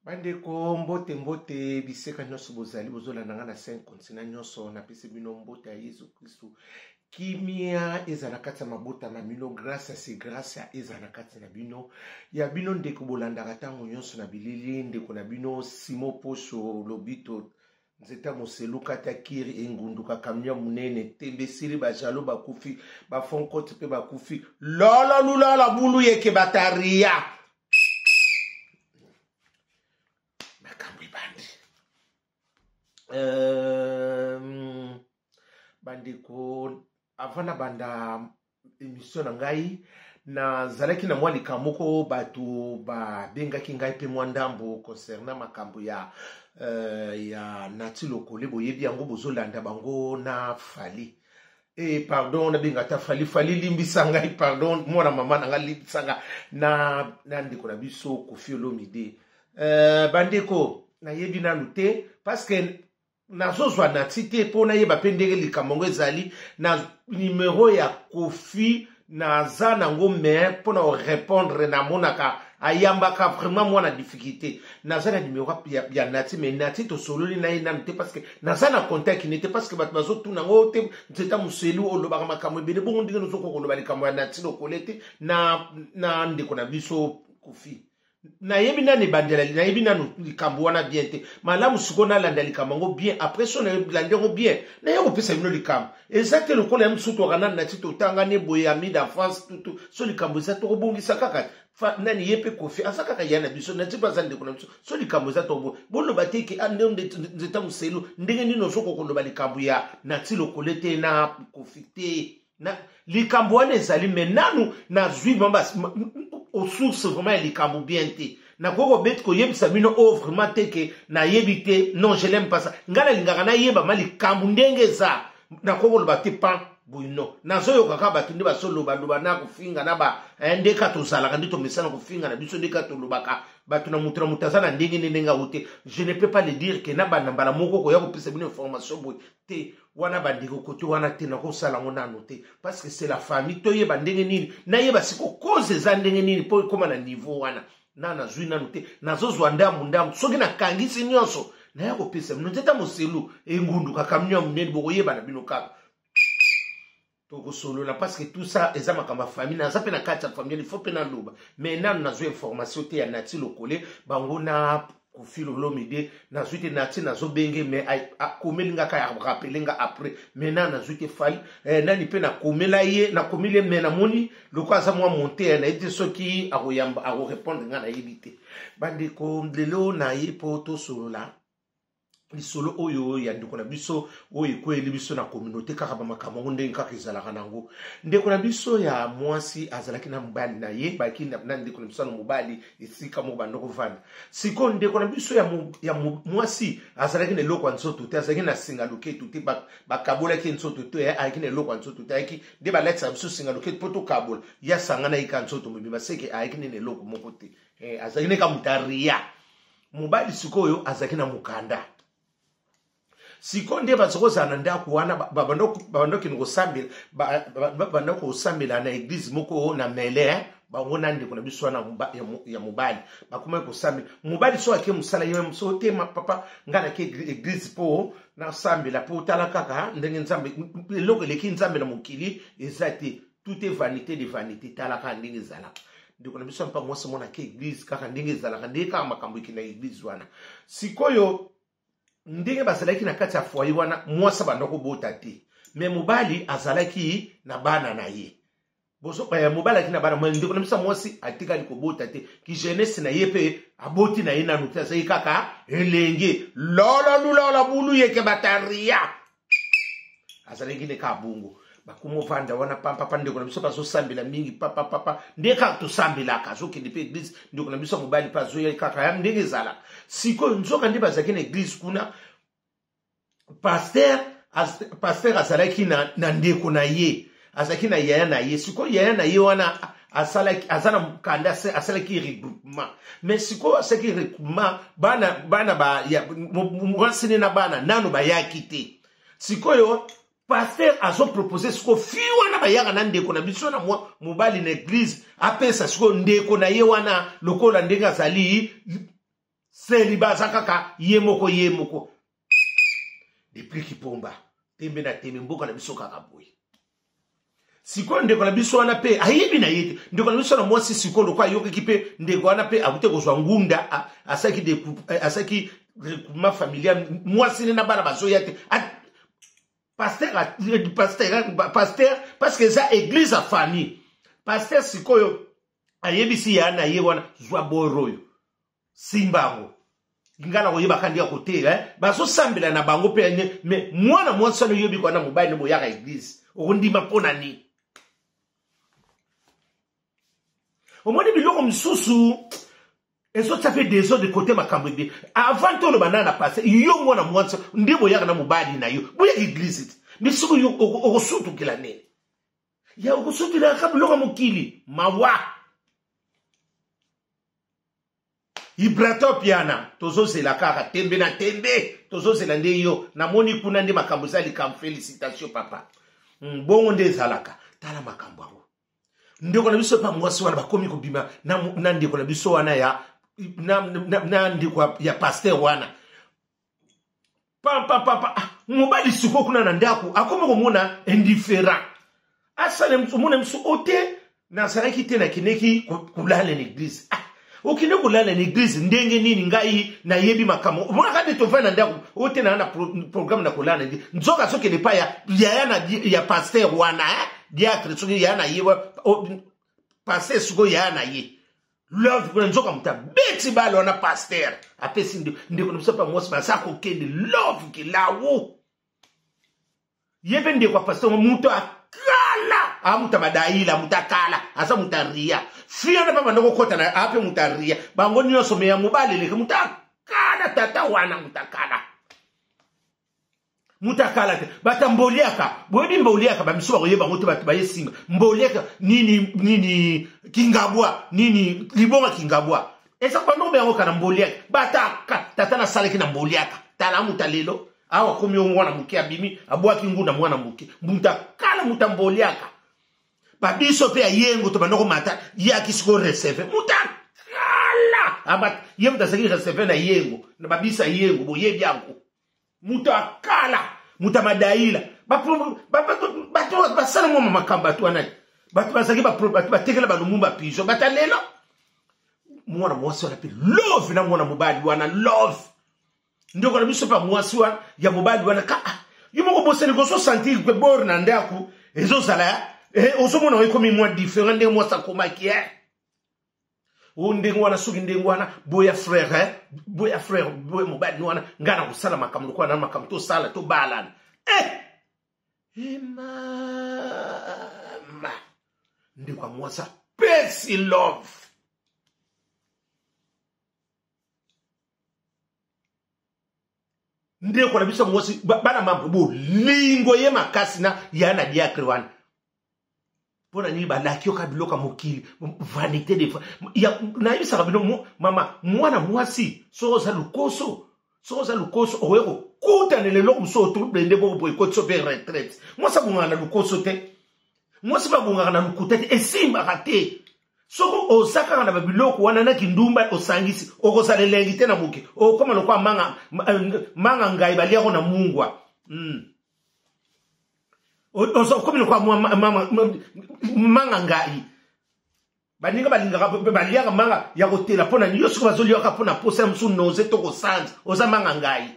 Bandeko, mbote mbote bisika nyonso bozali, bozolanda nga na 5 continent nyonso. Napesi bino mbote ya Yesu Kristu. Kimia ezala na kati ya mabota na bino, grâce se grâce ezala na kati na bino. Ya bino ndeko bolandaka ntango nyonso na bilili, ndeko na bino Simo Posho Lobito, nzete ya moselu kati ya kiri engunduka, camion monene tembe esili, bajalo bakufi, bafonkote mpe bakufi, lolo lulala bulu yeke bataria makambo ebandi. Bandeko, avant na banda émission na ngai, nazalaki na mwa likambo moko, bato babengaki ngai mpe mwa ndambo concernant makambo ya Nati Lokole. Boyebi yango, bozolanda bango na Fali. E pardon, nabenga ata Fali. Fali, limbisa ngai, pardon, mwana mama na ngai, limbisa nga na ndeko na biso Kofi Olomide. Bandeko, nayebi nanu te parce que nazozwa Nati te mpo nayeba mpe ndenge likambo yango ezali. Na numero ya Kofi naza nango, mais mpona korépondre namonaka ayambaka vraiment mwana difficulté. Naza na numero ya Nati, mais Nati tosololi na ye nanu te parce que naza na contact ne te, parce que bato bazotuna yango te. Nzeta moselu olobaka makambo ebele bongo, ndenge nozokoka koloba likambo ya Nati Lokole te na ndeko na biso Kofi? Nayebi nani ebandela, nayebi nanu likambo wana bien te. Malamu sikoyo nalanda likambo yango bien. Après so nalandi yango bien, naye kopesa bino likambo. Eza te lokola ya mosusu toka nani nati totangani boye, ami d'enfance tutu. So likambo eza, tokobongisa kaka. Nani ye mpe Kofi aza kaka ya na biso, nati mpe aza ndeko na biso. So likambo eza, tobo boloba te ke nde nzeta moselu, ndenge nini ozokoka koloba likambo ya Nati Lokole te na Kofi te? Na likambo wana ezali, mais nanu nazwi aux sources vraiment ya likambo bien te. Nakoki kobeti koyebisa bino oyo vraiment te ke nayebi te. Non, je l'aime pas ça. Ngai nalingaka nayeba ma likambo ndenge eza. Nakoki koloba te pan boye, non. Nazoyoka kaka bato nde bazolobaloba na kofinga na ba nde kaka tozalaka, nde tomesana kofinga na biso, nde kaka tolobaka. Bato na moto na moto aza na ndenge nde ndenge awo te. Je ne peux pas le dire ke na banda mbala moko koya kopesa bino information boye te. Wana bandeko, kote wana te, nakosala yango nano te parce que c'est la famille. Toyeba ndenge nini, nayeba siko cause eza ndenge nini mpo ekóma na niveau wana. Na nazwi nanu te, nazozwa ndambu ndambu. Soki nakangisi nyonso, naya kopesa bino. Nzeta moselu engunduka camion ya monene, bokoyeba na bino kaka, tokosolola, parce que tout ça eza makambo ya famille. Naza mpe na kati ya famille, il faut mpe naloba, mais nanu nazwi information te ya Nati Lokole bango na Kofi Olomide. Nazwi te. Nati nazobenge, mais akomeli nga kaka, rappeler nga après, mais nanu nazwi te. Fali nani mpe nakomela ye, nakomeli ye, mais namoni loko aza mwa monte, nayebi te soki akoyamba, akorépondre nga, nayebi te. Bandeko, lelo naye mpo tosolola lisolo oyo ya ndeko na biso oyo ekweyeli biso na communauté. Kaka bamakambo yango ndenge kaka ezalaka nango. Ndeko na biso ya mwasi azalaki na mobali na ye, baki na ndeko na biso na mobali esika moko banda kovanda. Sikoyo ndeko na biso ya mwasi azalaki na eloko ya nzoto te, azalaki na singa loketu te, bakabolaki nzoto te, ayaki na eloko ya nzoto te. Ayaki nde balatisaka biso singa loketu mpo tokabola, ye asangana ye ka nzoto mobimba, seke ayaki nde na eloko moko te. Azalaki neka moto aria. Mobali sikoyo azalaki na mokanda. Sikoyo nde baza kozala na ndako wana, babanda kokende kosambela, babanda kosambela na église moko na mele. Bango na ndeko na biso wana ya mobali bakomaki kosambela. Mobali so ake mosala, ye so te: "Papa, ngai nake église mpo nasambela, mpo tala kaka ndenge Nzambe, eloko eleki Nzambe na mokili eza te, tout est vanité de vanité, tala kaka ndenge ezalaka." Ndeko na biso ya mpa mwasi monake église kaka ndenge ezalaka, ndenge kaka makambo ekenda église wana. Sikoyo ndenge bazalaki na kati ya foyer wana, mwasi abanda kobota te, mais mobali azalaki na bana na ye. Mobali alaki na bana, ndeko na biso ya mwasi atikali kobota te. Ki jeunesse na ye mpe aboti na ye nanu te, azalaki kaka elenge, lolo lulolo bulu yeke bataria, azalaki ne kaka bongo. Bakoma ovanda wana pampapa, ndeko na biso bazosambela mingi papapapa, nde kaka tosambelaka, azokende mpe église. Ndeko na biso ya mobali mpe azoya kaka ya ndenge ezalaka. Sikoyo nzoka nde bazalaki na église kuna, pasteur azalaki na ndeko na ye, azalaki na yaya na ye. Sikoyo yaya na ye wana asalaki, aza na mokanda, asalaki regroupement. Mais sikoyo asalaki regroupement, bana ba ya mwasi ne na bana nano bayaki te. Sikoyo pasteur azopropose sikoyo fille wana bayaka na ndeko na biso na mwa mobali na église, apesa sikoyo ndeko na ye wana lokola ndenge azali. Celibat aza kaka ye moko ye moko. Depuis Kipomba, tembe na tembe mboka na biso kaka boye. Sikoyo ndeko na biso wana mpe ayebi na ye te. Ndeko na biso na mwasi sikoyo lokola ayokaki mpe ndeko wana mpe akute kozwa ngunda, asalaki asalaki recoupement familial, mwasi ne na bana bazoya te. Pasteur, pasteur, pasteur, parce que eza église ya famille. Pasteur sikoyo ayebisi ya na ye wana, zwa boro oyo, simba yango, nga na koyebaka nde ya koteya eh? Bazosambela na bango mpe me mwana mwasi wana oyebi kwana mobali ne boyaka eglise, okondima mpo na nini? Omoni biloko mosusu ezotia mpe desordre kote makambo ebele. Avant toloba na na passe, yo mwana mwasi nde boyaka na mobali na yo, boyaka eglise te, me soki yo okosutukela nini? Ya okosutukela kaka biloko ya mokili. Mawa. Ibrato Piana, tozozela kaka tembe na tembe, tozozela nde yo. Namoni kuna nde makambo eza likambo. Félicitation papa. Bongo nde ezalaka. Tala makambo yango. Ndeko na biso pa mwasi wana bakomi kobima na, na ndeko na biso wana ya na, na, na ndeko ya pasteur wana. Pa pa pa pa. Ah, mobali siko kuna na ndako akomi komona indifférent. Asala omona miso ote nazalaki te, nakendeki kolala na église. Ah, okende kolala na église ndenge nini? Ngai nayebi makambo. Omonaka nde tovandi na ndako ote na na programme na kolala na église. Nzoka azokende epai ya yaya na ya pasteur wana, eh? Diacre soki yaya na ye pasteur sikoyo yaya na ye love kuna, nzoka moto abeti bale wana pasteur apesi ndeko na biso mpa mwasi baza kokende love kilawu. Ye mpe ndeko ya pasteur moto akala, a moto abadaila, moto akala, aza moto aria fiana mpe banda kokɔta na a mpe moto aria bango nyonso. Me ya mobali eleki moto akala, tata wana moto akala, moto akala te. Bato mboliaka, boyebi mboliaka, bamisu bakoyeba yango te. Bato baye nsima mboliaka nini nini, kingabwa nini, libonga kingabwa eza bando yango kana mboliaka. Bataka tata nasalaki na mboliaka. Tala moto lelo awa komi yo mwana moke abimi abwaki ngunda mwana moke, moto akala, moto amboliaka. Babiso mpe ya yengo to banda komata ye akisi ko receve moto akala. Ye moto azalaki receve na yengo na babisa yengo, boyebi yango. Moto akala, moto amadaila, bato basala mwa makambo. Bato wana bato bazalaki bato batekela balumumba pigeon. Bato lelo mwana mwasi wana mpe love na mwana mobali wana love. Ndeko na biso mpe mwasi wana ya mobali wana ka yo moko bosani kozosentir ke bor na ndako ezozala, ozomona ekomi mwa différent ndenge mwasi akomaki o ndenge wana. Soki ndenge wana, boya frère, boya frère, boya mobali wana, ngai na kosala makambo lokola na makambo tosala tobalana. Mama, ndeko ya mwasi apesi love. Ndeko na biso mwasi, bana mambo bolingo ye makasi na ya na diacre wana. Mpo na nini balaki yoka biloko ya mokili, vanité de nayebisaka bino mama mwana mwasi, soki oza lokoso, soki oza lokoso, okoki kokutanela eloko mosusu otrouble nde boko boye ekotisa mpe retraite. Mwasi abongaka na lokoso te, mwasi babongaka na lokuta te, esimbaka te. Soki oza kaka na babiloko wana na kindumba osangisi, okozala elengi te na moke, okokoma lokola manga, manga ngai baliako na mungwa. Okomi lokola manga ngai baninga balingaka baliaka manga ya kotela. Mpo na yo soki bazoliaka mpo na posa ya mosusu noze to kosanza, oza manga ngai.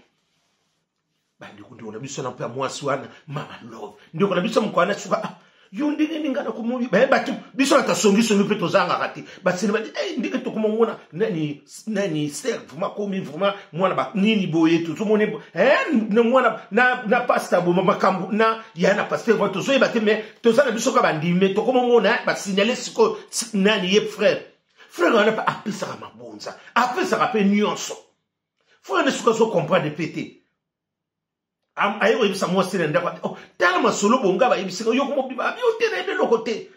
Bandeko, ndeko na biso na mpe ya mwasi wana mama love, ndeko na biso moko wana suka yo ndenge nini ngai nakomobi baye bato biso na tasongisongi mpe tozangaka te. Basili badi ndenge tokomomona nani nani ser vraiment komi vraiment mwana nini boye tozomona mwana na pasta boma makambo na ya na pasteur wana tozoyeba te. Me toza na biso ka bandime tokomomona basignale sikoyo nani ye frère. Frère wana mpe apesaka mabonza, apesaka mpe nyonso. Frère nde soki azocomprendre mpe te, aye koyebisa mwasi na ndako: "Oh, tala masolo bonga bayebisika yo komobiba abi yo te, nayebi eloko te,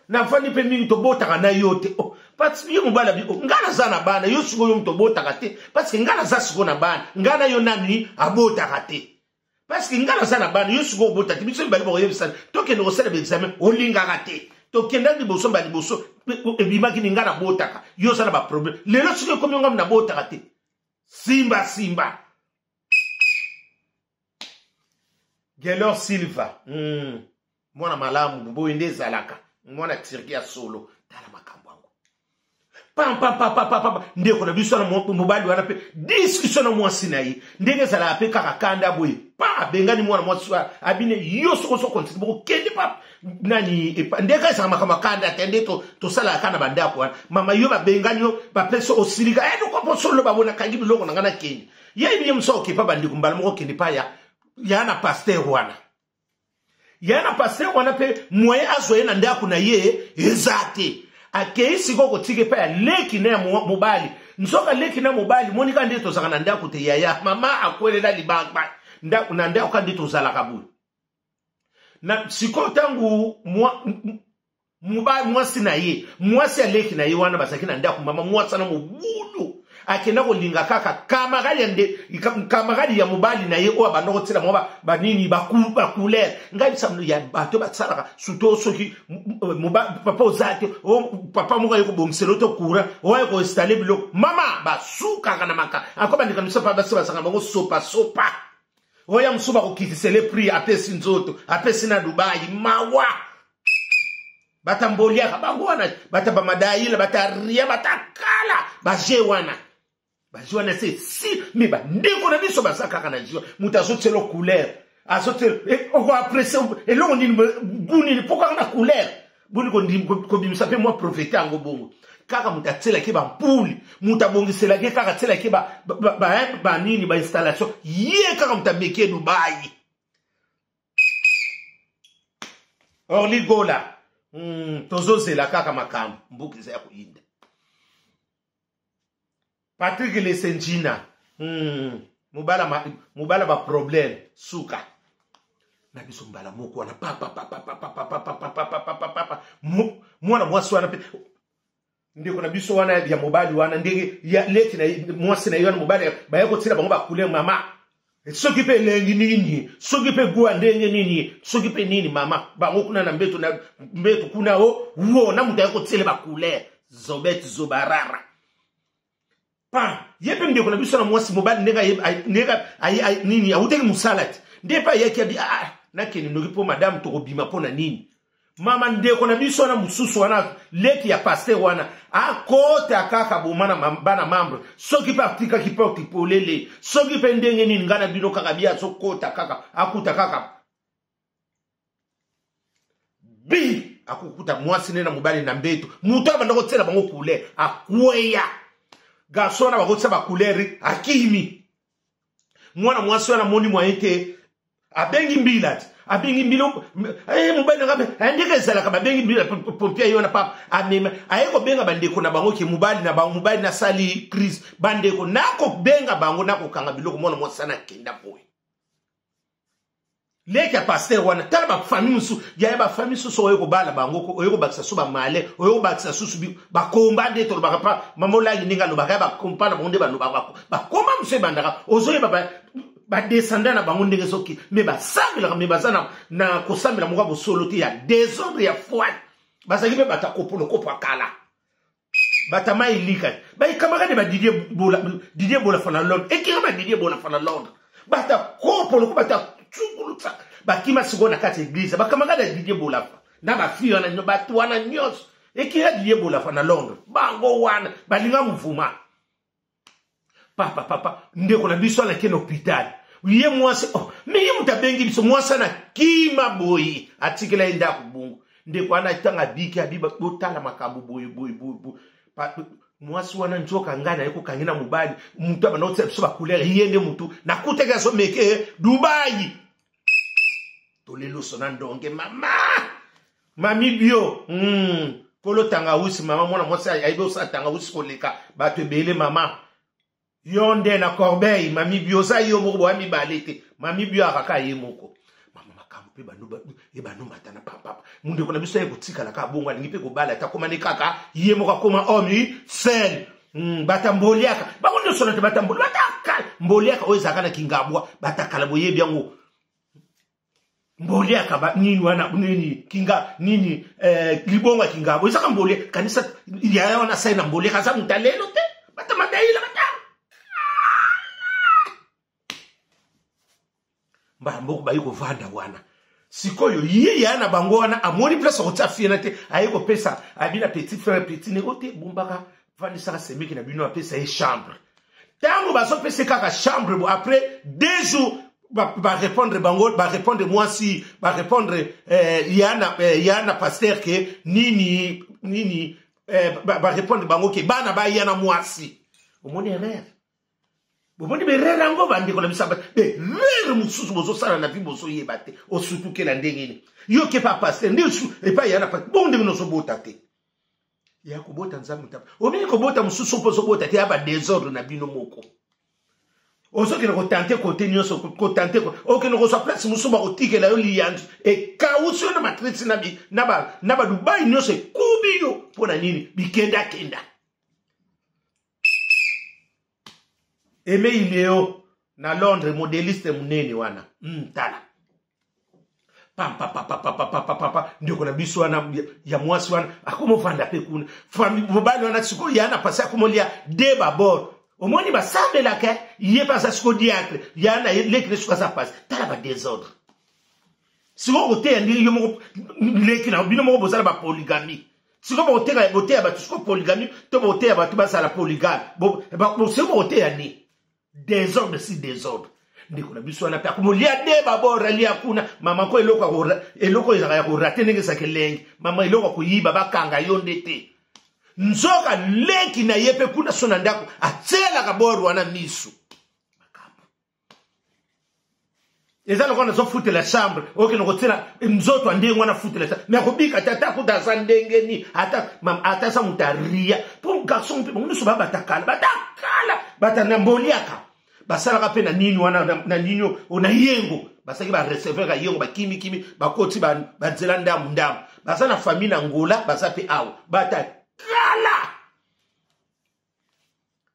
navandi mpe mingi tobotaka na yo te." Oh, parce ye mobali abi: "Oh, ngai naza na bana, yo sikoyo moto obotaka te, parce que ngai naza sikoyo na bana, ngai na yo nani abotaka te? Parce que ngai naza na bana, yo sikoyo obota te. Biso mibale bakoyebisana, tokende kosala baexamen, olingaka te. Tokendaki liboso mba liboso ebimaki ni ngai nabotaka, yo oza na baproblème. Lelo soki ekomi ngam nabotaka te." Simba simba. Gelor Silva. Mwana malamu boye nde ezalaka. Mwana Turquie ya solo. Tala makambo yango. Pam pam pam pam pam. Ndeko na biso na mobali wana pe discussion na mwasi na ye. Ndenge ezalaka pe kaka kanda boye. Pa abengani mwana mwasi wana abine yo soko so continue boko kende pa nani ndenge ezalaka makambo ya kanda te nde tosalaka kaka na bandako wana. Mama yo babengani yo bapesi osilika. Eh noko po solo babona kangi biloko na nga na kende. Ye ye mosu okepa bandeko mbala moko kende pa ya ya na pasteur wana. Ya na pasteur wana pe moyen azwa ye na ndako na ye eza te. Akei sikoyo kotika epai ya leki na ya mobali. Nzoka leki na mobali monika nde tozalaka na ndako te yaya. Mama akwelela libanga ndako na ndako ka nde tozalaka boye. Na sikoyo ntango mobali mwasi na ye mwasi ya leki na ye wana bazalaki na ndako mama mwasi na mobulu akenda kolinga kaka kamaradi ya nde kamaradi ya mobali na ye oyo abanda kotiela mwa banini bacouleur ngai bisa ya bato basalaka surtout soki papa oza te papa moko aye kobongisela to courant oyo aye koinstalle biloko mama basukaka na maka ako bandeka biso pa basi bazalaka bango sopasopa oyo ya mosusu bakokitisele prix apesi nzoto apesi na Dubai mawa batamboliaka bango wana bata bamadaila bata ria batakala baje wana baje wana se si me bandeko na biso baza kaka na jeu moto azotiela couleur azotiela okoapprécie eloko nini gu nini mpo kaka na couleur boni kobimisa mpe mwa profete yango bongo kaka moto atielaki bampuli moto abongiselaki kaka atielaki banini bainstallation ye kaka moto ameki Dubai Orly Gola tozozela kaka makambo mboka eza ya koyinda. Patrick Lesenjina mobala ba problème suka na biso mbala moko wana papapapapapapapapapapapapa mwana mwasi wana mpe ndeko na biso wana ya mobali wana ndenge ya leki na mwasi na ye wana mobali baye kotiela bango bacouleur mama soki mpe elengi nini soki mpe gwa ndenge nini soki mpe nini mama bango kuna na mbeto na mbeto kuna o wo na moto aye kotiela bacouleur zobet zobarara pa ye mpe ndeko na biso na mwasi mobali ndenge nini awutaki mosala te nde mpe ayaki abi ah nakende noki mpo madame tokobima mpo na nini mama ndeko na biso wana mosusu wana leki ya pasteur wana akota kaka boma na bana membre soki mpe atikaki porte polele soki mpe ndenge nini ngai na bino kaka bi azokota kaka akuta kaka bi akokuta mwasi nde na mobali na mbeto moto abanda kotiela bango couleur akweya garçon wana bakotia bacouleur akimi mwana mwasi wana amoni moyen te abengi mbila ti abengi mbila mobali nanga ndenge ezalaka babengi mbila pompier ye wana papa amema aye kobenga bandeko na bango ke mobali na bango mobali nasali crise bandeko nakobenga bango nakokanga biloko mwana mwasi wana akenda boye leki ya pasteur wana tala bafamille mosusu yaya bafamille mosusu oyo kobala bango oyo kobakisa susu bamale oyo kobakisa susu bakomba nde tolobaka pa mama olangi ndenge alobaka ya bakompa na bango nde balobaka bakomba mosusu ebandaka ozoyeba badescendant na bango ndenge soki me basambelaka me baza na kosambela moko ya bosolo te ya désordre ya foi bazalaki mpe bato ya kopolokopo ya kala batama elika bayekamaka ba Didier Bolafa na Londres ekika ba Didier Bolafa na Londres bata kopoloko bata tsukulusa bakima sikoyo na kati ya église bakamaka na Didier Bolafa na bafille wana bato wana nyonso ekika Didier Bolafa na Londres bango wana balinga mvuma papa papa ndeko na biso alaki na hôpital ye mwasi oh, me ye moto abengi biso mwasi ana kima boye atikela ye ndako bongo ndeko wana ntango abiki abi botala makambo boye boye boye boye mwasi wana nzoka ngai naye kokangi na mobali motu abanda kotia biso bacouleur ye nde motu nakutaki azomeke Dubai toleloso na ndonge mama mami bio kolo tangawisi mama mwana mwasi ayebi osala tangawisi koleka bato ebele mama yo nde na corbeille mami bio oza yo moko boya mibale te mami bio akaka ye moko mama makambo mpe ebanomata na papapa mundeko na biso aye kotikala kaka bongo alingi mpe kobala te akomani kaka ye moko akoma homme seul batamboliaka bango nyonso na te batamboli batakala mboliaka oyo ezalaka na kingabwa batakala boyebi yango mboliaka ba nini wana nini kinga nini libongo ya kingabwa ezaka mbolia kanisa yaya wana asali na mboliaka aza moto alelo te batamadaila bata Mbala moko bayi kovanda wana. Sikoyo ye ya na bango wana amoni place akotia fille na te, aye kopesa abi na petit frère petit ne ote bombaka vandisaka semeki na bino, apesa ye chambre. Ntango bazopesa kaka chambre bo, après 2 jours barépondre ba bango, barépondre mwasi, barépondre ya na pasteur ke nini nini, barépondre bango ke bana baya na mwasi. Omoni erreur, bomoni berere yango, bandeko na biso, berere mosusu bozosala na vie, bozoyeba te. Osutukela ndenge nini? Yo ke pa pasteur nde epai ya na pasteur, bongo ndenge nozobota te, ya kobota Nzambe ta omini kobota mosusu mpo ozobota te, ya badésordre na bino moko. Ozokende kotenter kote nyonso, kotenter okende kozwa place mosusu, bakotikela yo liyanzu, ekausi yo na matrice na badubai nyonso, ekubi yo. Mpo na nini? Bikendakenda. Aime Ileo na Londres, modéliste monene wana, tala pampapapapapapapa, ndeko na biso wana ya mwasi wana akomofanda mpe kuna. Mobali wana sikoyo ya na pasi akomolia de babord. Omoni, basambelaka ye mpe aza sikoyo diacre ya na leki ne, sikoyo aza pasi. Tala badésordre. Sikoyo koteya ndenge yo moko leki na bino moko bozala bapolygamie. Sikoyo boteka boteya bato sikoyo polygamie to boteya bato bazala polygame, sikoyo bokoteya nini? Désordre si désordre. Ndeko na biso wana mpe akomolia de babord, alia kuna. Mama ko eloko eloko ezalaka ya korater ndenge ezalaka elenge, mama, eloko ya koyiba, bakanga yo nde te. Nzoka leki na ye mpe kuna so na ndako atielaka bord wana misu. Makambo eza lokola nazofutela chambre, okende kotiela nzoto ya ndenge wana, futela chambre, me akobika te. Ata kuta aza ndenge ni, ata aza moto aria mpo garçon mpe bango nyonso babatakala batakala bata na mboliaka, basalaka mpe na nini wana, na nini na yengo, basalaki bareceveur ya yengo, bakimikimi, bakoti banzela ndambu ndambu. Baza na famille na Ngola, baza mpe awa, batakala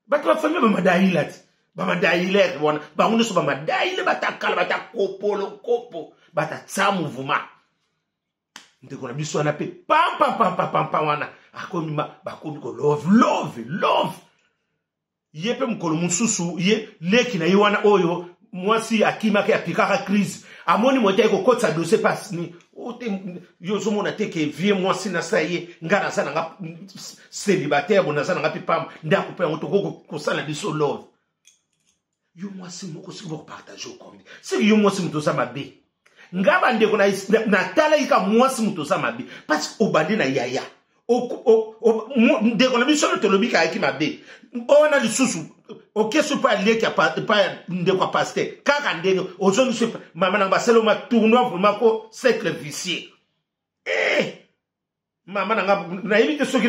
bato bafamille bamadaila ti bamadailere wana, bango nyonso bamadaile, batakala batakopolo kopo batatsa mouvement. Ndeko na biso wana mpe pampampampampa wana akomi, bakomi ko love love love. Ye mpe mokolo mosusu, ye leki na ye wana oyo mwasi akimaki, apikaka crise, amoni mote aye kokotisa dossier pasi ote. Yo ozomona te ke vie mwasi nasa ye, nga naza nanga célibataire bo, naza nanga mpe pamba ndako mpe yango tokoki kosala biso love. Yo mwasi moko soki bokopartage okombi, soki yo mwasi moto oza mabe. Nga bandeko natalaki ka mwasi moto oza mabe, parce que obandi na yaya ndeko na biso oyo tolobi kayaki mabe wana. Lisusu okesi mpo aleki epa ndeko ya pasteur, kaka ndenge ozongisi mama nanga, basali oma tournoi vraiment ko cercle vicieux. Eh! Mama nanga, nayebi te soki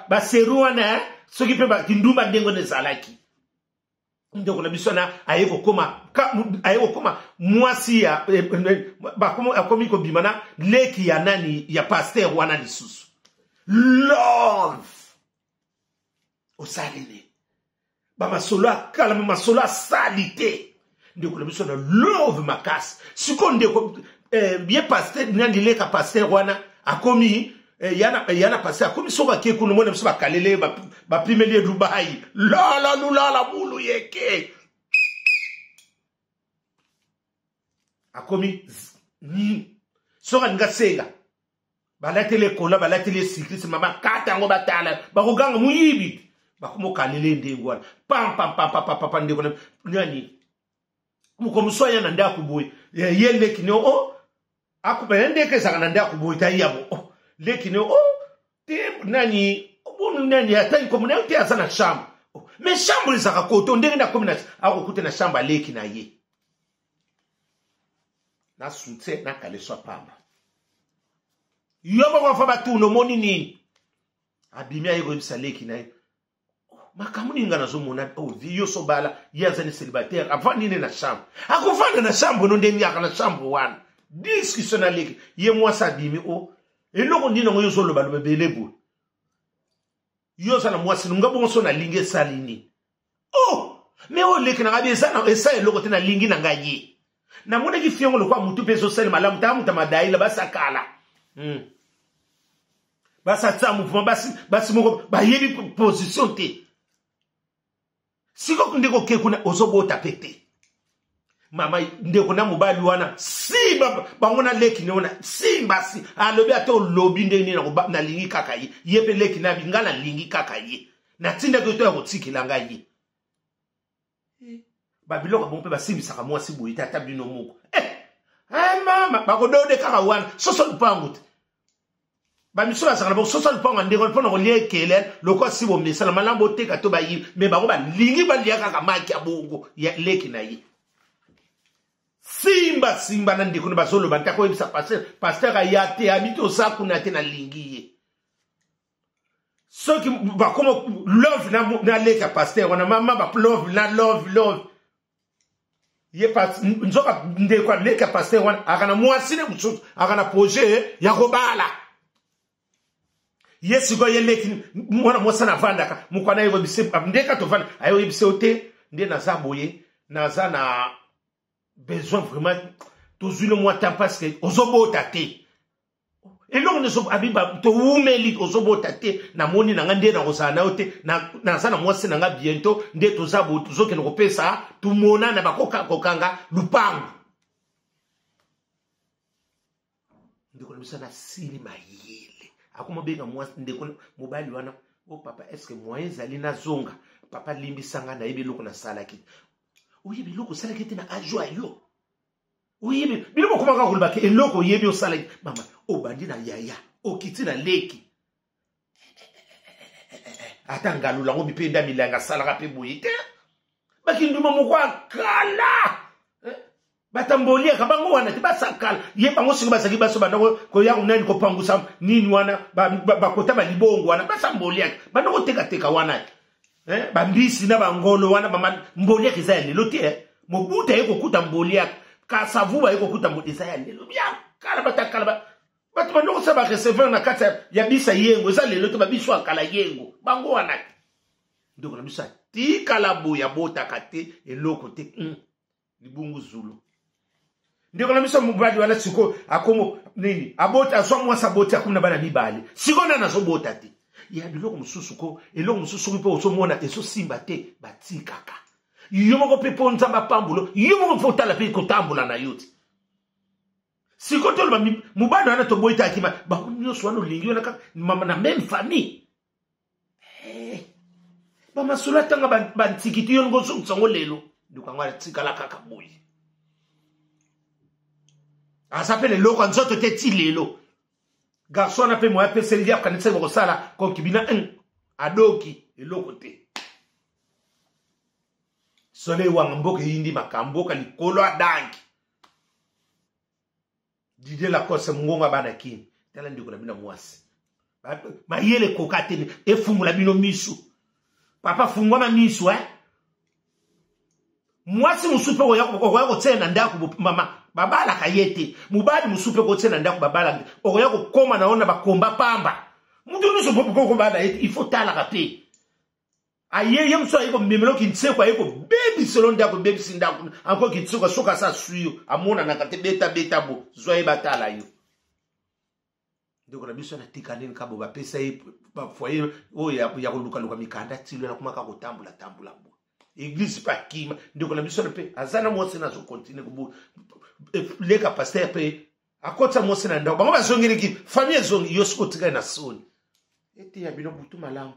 baseru wana, soki mpe kindumba ndenge wana ezalaki. Ndeko na biso wana aye kokoma mwasi ya akomi kobima na leki ya nani, ya pasteur wana. Lisusu love osaleli bamasolo akala, masolo asali te. Ndeko na biso na love makasi. Sikoyo ndeko ye pasteur nani, leka pasteur wana akomi ya na pasteur akomi, soko ake kuna, mona biso bakalele, bapimeli ye Dubai, lala lulala bulu yeke akomi. Soki alingi asenga, balateli ekola, balateli ecycliste, ma bakata yango, batala, bakoganga moyibi, bakomokalele ndenge wana pampampampapapa. Ndeko nani, moko mosu aya na ndako boye, ye leki ne o akuba ndeke ezalaka na ndako boye, ta yabo oh, leki ne o te nani bonu nani ata nkomo na yo te, aza na chambre oh, mais chambre ezalaka koto ndenge nakomi na akokuta na chambre aleki na ye na soutien na kaleso apamba. Yo moko afa batuna, omoni nini? Abimi, aye koyebisa leki na ye makambo nini nga nazomona. Oh, yo so bala ye aza ni célibataire, avandi nde na chambre, akovanda na chambre no ndenge yaka na chambre wana. Discussion na leki ye mwasi abimi o oh, eloko nini yango yo ozolobaloba ebele boye? Yo oza na mwasi nga bongo so nalingi esali nini? Oh, me oyo leki na ngai esa eloko te, nalingi na ngai ye, namonaki fiongo lokwa motu mpe ezosali malamu. Taka moto ya madaila basakala. Basatia mouvement basi, basi moko bayebi position te. Sikoyo ndenge oke kuna, ozobota mpe te. Mama ndeko na mobali wana simba bango na leki ne wana simba si alobi ata olobi ndenge nini nalingi kaka ye. Ye mpe leki na bi ngai nalingi kaka ye, natindaki yo to ya kotikela ngai ye. Babiloko bongo mpe basimbisaka mwasi boye te, ata bino moko. Mama bakodode kaka wana soso lupangu te. Bamiso bazalaka na bango soso lupangu ya ndenge mpona kolia ekele lokola si bomesana malamu boteka to bayibi, me bango balingi balia kaka maki ya bongo ya leki na ye. Simba simba na ndeko na bazoloba ntako oyebisa pasteur, pasteur aya te abi toza kuna te, nalingi ye. Soki bakoma love na leki ya pasteur wana, mama ba love na love love ye nzoka ndeko aleki ya pasteur wana aka na mwasi ne mosusu, aka na projet ya kobala ye. Sikoyo ye leki mwana mwasi na avandaka mokwana ayebise ndeka tovanda, ayoyebise yo te nde naza boye, naza na besoin vraiment tozwi le mwa temps parce que ozobota te. Eloko nyonso abiba towumeli ozobota te, namoni na nga nde nakozala na yo te, naza na mwasi na nga bientôt nde toza boye, tozokende kopesa tumonana bakokanga lupangu. Ndeko na biso nasili mayele akoma obenga mwasi ndeko mobali wana o oh, papa, est ce que moyen ezali nazonga? Papa limbisanga, nayebi eloko nasalaki. Oyebi eloko osalaki te na age oyo yo oyebi bino bokomaka koloba ke eloko oyebi osalaki. Mama obandi na yaya, okiti na leki, ata ngalula yango mpe nda milanga asalaka mpe boye te. Bakinduma moko akala batamboliaka bango wana te, basakala ye bango sikoyo bazalaki baso banda koya nani kopangusa nini wana, bakota balibongo wana, basamboliaka banda kotekateka wana te, bambisi na bangolo wana. Mboliaka eza ya lelo te. Mobutu aye kokuta mboliaka, Kasavubu aye kokuta mboli eza ya lelo ya kala. Batakala bato banda kosala bareceveur na kati ya bisa yengo, eza lelo te, babiso ya kala yengo bango wana te. Ndeko na biso atikala boye, abotaka te, eloko te, libungu zulu. Ndeko na biso mobali wana sikoyo akomo nini, abota, azwa mwasi, aboti, akomi na bana mibale. Sikoyo nani azobota te ya biloko mosusu ko eloko mosusu soki mpe ozomona ezosimba te, batikaka yo moko mpe mpo Nzambe apambulo yo moko mpe otala mpe kotambola na yo te. Sikoyo toloba mobali wana toboyi te, akima bango nyonso wana olingi wana kaka na meme famille. Bamasolo atanga bantikiti yo ningo ozongisa yango lelo. Ndeko yango atikala kaka boye, aza mpe leloko ya nzoto te ti lelo. Garçon wana mpe moya apeseli ye, akanisaki bakosala concubina, adoki eloko te. Soleil wanga mboka eyindi makambo, mboka likolo adanki. Didier Lacoste mongongo bana kini, tala ndeko na bino mwasi mayele ekoka te, efungola bino misu. Papa fungwama misu, eh? Mwasi mosusu mpe okoya kotia na ndako, mama babalaka ye te. Mobali mosusu mpe kotia na ndako babalaka te, okoya kokóma na yo na bakomba pamba. Moto nyonso mpo kobala ye te, il faut talaka mpe aye ye mosusu aye komemela kinseko, aye kobebiselo ndako, ebebisi ndako anko kinseko. Soki asa aswi yo, amonanaka te, beta beta bo zwa ye batala yo. Ndeko na biso natika nini kabo bapesa ye bafoyer oyo ya kolukaluka mikanda tilo nakomaka kotambola tambola bo eglise mpe akima. Ndeko na biso mpe aza na mwasi, nazokontinue leka paster mpe akotisa mwasi na ndako, bango bazongeleki famille ezongi. Yo soki otikali na soni, eteya bino. Butu malamu.